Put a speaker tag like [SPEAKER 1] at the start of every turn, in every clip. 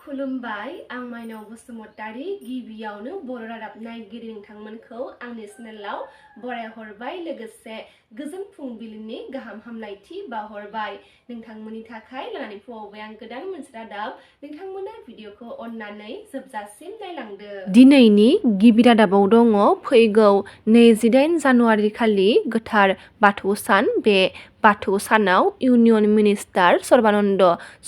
[SPEAKER 1] खुलुमबाय आं माइनाव बसुमतारी गिबियावनो बर' रादाब नायगिरि नोंथांमोनखौ आंनि चेनेलाव बरायहरबाय लोगोसे गोजोन फुंबिलिनि गाहाम हामलायथि बावहरबाय नोंथांमोननि थाखाय लानानै फैबाय आं गोदान मोनसे रादाब नोंथांमोना भिडिअखौ अननानै जोबजासिम नायलांदो। दिनैनि गिबि रादाबाव दङ फैगौ 28 जानुवारि खालि गोथार बाथौ सान। बे बाथौ सानाव इउनियन मिनिस्टार सर्बानन्द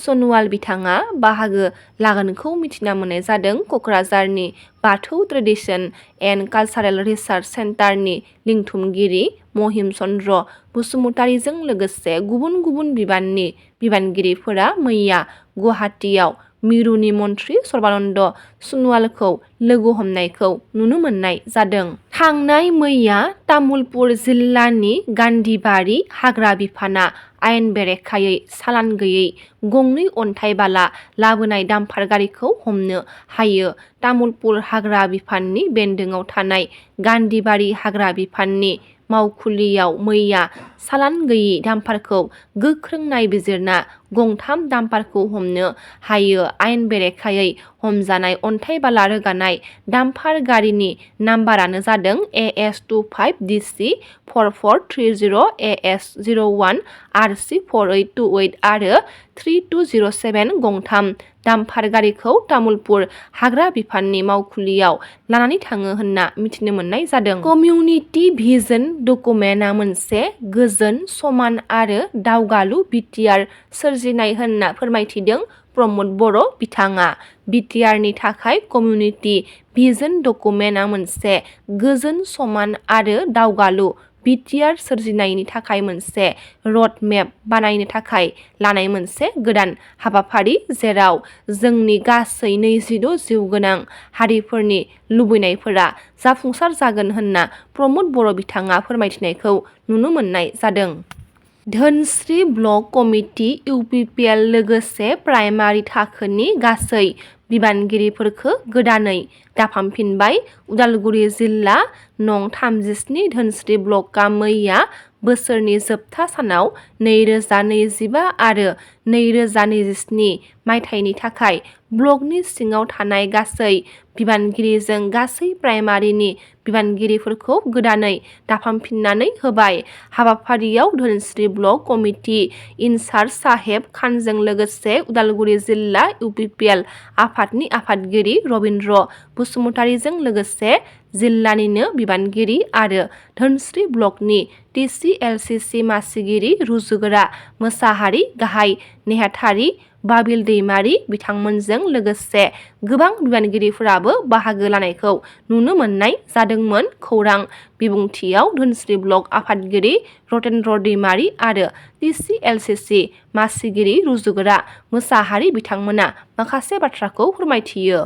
[SPEAKER 1] सन'वाल बिथाङा बाहागो लागोनखौ मिथिना मोननाय जादों। क'क्राझारनि बाथौ ट्रेडिशन एन्ड कालचारेल रिसार्च सेन्टारनि लिंथुमगिरि महिम चन्द्र बसुमतारीजों लोगोसे गुबुन गुबुन बिबानगिरिफोरा मैया गुवाहाटीयाव मिरुनि मन्त्रि सर्बानन्द सन'वालखौ लोगो हमनायखौ नुनो मोननाय जादों। थांनाय मैया तामुलपुर जिल्लानि गान्धीबारि हाग्रा बिफाना आयेन बेरेखायै सालान गैयै गंनै अन्थाइ बाला लाबोनाय डाम्पार गारिखौ हमनो हायो। तामुलपुर हाग्रा बिफाननि बेन्दोङाव थानाय गान्धीबारि हाग्रा बिफाननि मावखुलियाव मैया सालान गैयै डाम्पारखौ गोख्रों नायबिजिरना गंथाम डाम्पारखौ हमनो हायो। आयेन बेरेखायै हमजानाय अन्थाइ बाला रोगानाय डाम्पार गारिनि नाम्बारानो जादों AS25DC 4430 AS01 RC 4828 आरो 3207। गंथाम डाम्पार गारिखौ तामुलपुर हाग्रा बिफाननि मावखुलियाव लानानै थाङो होनना मिथिनो मोननाय जादों। कमिउनिटि भिजन डकुमेन्टआ मोनसे गोजोन, समान आरो दावगालु बिटिआर सोरजिनाय होनना फोरमायथिदों प्रमद बर' बिथाङा। बिटिआरनि थाखाय कमिउनिटि भिजन डकुमेन्टआ मोनसे गोजोन, समान आरो दावगालु बिटिआर सोरजिनायनि थाखाय मोनसे रडमेप बानायनो थाखाय लानाय मोनसे गोदान हाबाफारि, जेराव जोंनि गासै 26 जिउगोनां हारिफोरनि लुबैनायफोरा जाफुंसार जागोन होनना प्रमद बर' बिथाङा फोरमायथिनायखौ नुनो मोननाय जादों। धोनस्री ब्लक कमिटि इउपिपिएल लोगोसे प्राइमारि थाखोनि गासै बिबानगिरिफोरखौ गोदानै दाफामफिनबाय। उदालगुरि जिल्ला नं 37 धोनस्री ब्लकआ मैया बोसोरनि जोबथा सानाव 2025 आरो 2027 मायथाइनि थाखाय ब्लकनि सिङाव थानाय गासै बिबानगिरिजों गासै प्राइमारिनि बिबानगिरिफोरखौ गोदानै दाफामफिननानै होबाय। हाबाफारियाव धोनस्री ब्लक कमिटि इनचार्ज साहेब खानजों लोगोसे उदालगुरि जिल्ला इउपिपिएल आफादनि आफादगिरि रबिन्द्र बसुमतारीजों लोगोसे जिल्लानिनो बिबानगिरि आरो धोनस्री ब्लकनि TCLCC मासिगिरि रुजुगोरा मोसाहारि, गाहाय नेहाथारि बाबिल दैमारि बिथांमोनजों लोगोसे गोबां बिबानगिरिफोराबो बाहागो लानायखौ नुनो मोननाय जादोंमोन। खौरां बिबुंथियाव धोनस्री ब्लक आफादगिरि रतेन्द्र दैमारि आरो TCLCC मासिगिरि रुजुगोरा मोसाहारि बिथांमोना माखासे बाथ्राखौ फोरमायथियो।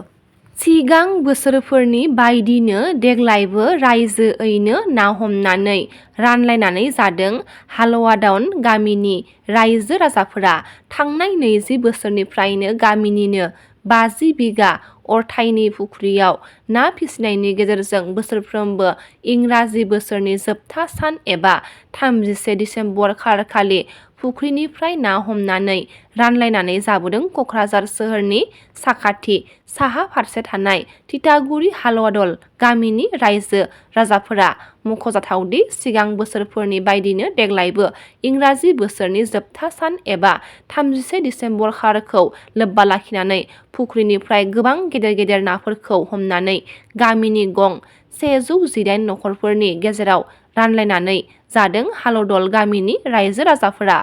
[SPEAKER 1] सिगां बोसोरफोरनि बायदिनो देग्लायबो रायजोयैनो ना हमनानै रानलायनानै जादों। हालवादान गामिनि रायजो राजाफोरा थांनाय 20 बोसोरनिफ्रायनो गामिनिनो 50 बिगा अरथाइनि फुख्रियाव ना फिसिनायनि गेजेरजों बोसोरफ्रोमबो इंराजि बोसोरनि जोबथा सान एबा 31 दिसेम्बर खालारखालि फुख्रिनिफ्राय ना हमनानै रानलायनानै जाबोदों। क'क्राझार सोहोरनि साखाथि साहा फारसे थानाय तितागुरि हालवादल गामिनि रायजो राजाफोरा मख'जाथावदि सिगां बोसोरफोरनि बायदिनो देग्लायबो इंराजि बोसोरनि जोबथा सान एबा 31 दिसेम्बर खालारखौ लोब्बा लाखिनानै फुख्रिनिफ्राय गोबां गेदेर गेदेर नाफोरखौ हमनानै गामिनि गं 118 नखरफोरनि गेजेराव रानलायनानै जादों हालदल गामिनि रायजो राजाफोरा।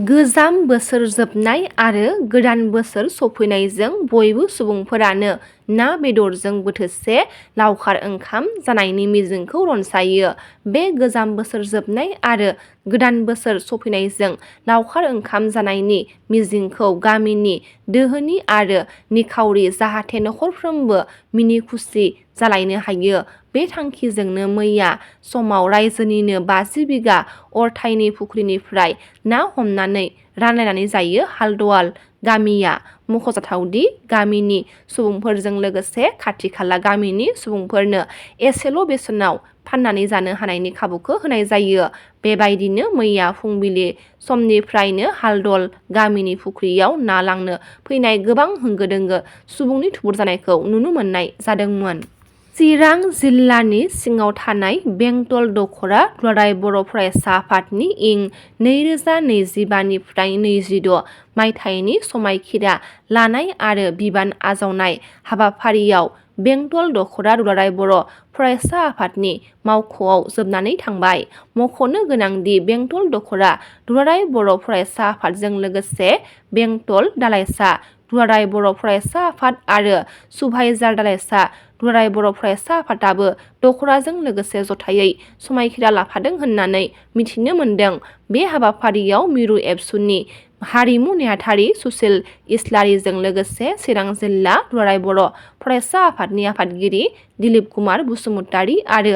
[SPEAKER 1] गोजाम बोसोर जोबनाय आरो गोदान बोसोर सफैनायजों बयबो सुबुंफोरानो ना बेदरजों बोथिसे लावखार ओंखाम जानायनि मिजिंखौ रनसायो। बे गोजाम बोसोर जोबनाय आरो गोदान बोसोर सफैनायजों लावखार ओंखाम जानायनि मिजिंखौ गामिनि दोहोनि आरो निखावरि जाहाथे नखरफ्रोमबो मिनि खुसि जालायनो हायो, बे थांखिजोंनो मैया समाव रायजोनिनो 50 बिगा अरथाइनि फुख्रिनिफ्राय ना हमनानै रानलायनानै जायो हालदवाल गामिया। मख'जाथावदि गामिनि सुबुंफोरजों लोगोसे खाथि खाला गामिनि सुबुंफोरनो एसेल' बेसेनाव फाननानै जानो हानायनि खाबुखौ होनाय जायो। बेबायदिनो मैया फुंबिलि समनिफ्रायनो हालदल गामिनि फुख्रियाव ना लांनो फैनाय गोबां होंगो दोंगो सुबुंनि थुबुर जानायखौ नुनो मोननाय जादोंमोन। चिरां जिल्लानि सिङाव थानाय बेंटल दख'रा दुलाराय बर' फरायसा आफादनि इं 2025 निफ्राय 26 मायथाइनि समायखिरा लानाय आरो बिबान आजावनाय हाबाफारियाव बेंटल दख'रा दुलाराय बर' फरायसा आफादनि मावख'आव जोबनानै थांबाय। मख'नो गोनांदि बेंटल दख'रा दुलाराय बर' फरायसा आफादजों लोगोसे बेंटल दालाइसा दुलाराय बर' फरायसा आफाद आरो सुभाइजार दालाइसा दुलाराय बर' फरायसा आफादाबो दख'राजों लोगोसे जथायै समायखिरा लाफादों होननानै मिथिनो मोन्दों। बे हाबाफारियाव मिरु एबसुनि हारिमु नेहाथारि सुसिल इस्लारिजों लोगोसे चिरां जिल्ला दुलाराय बर' फरायसा आफादनि आफादगिरि दिलीप कुमार बसुमतारी आरो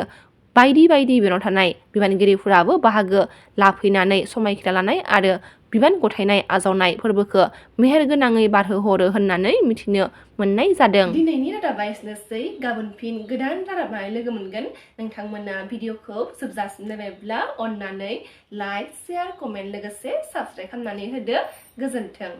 [SPEAKER 1] बायदि बिबानाव थानाय बिबानगिरिफोराबो बाहागो लाफैनानै समायखिरा लानाय आरो बिबान गथायनाय आजावनाय फोरबोखौ मेहेरगोनाङै बारहोहरो होननानै मिथिनो मोननाय जादों। दिनैनि रादाबा एसेनोसै। गाबोन फिन गोदान रादाब लानानै लोगो मोनगोन। नोंथांमोना भिडिअखौ जोबजासिम नायबायब्ला अननानै लाइक, शेयार, कमेन्ट लोगोसे साबस्क्राइब खालामनानै होदो। गोजोन्थों।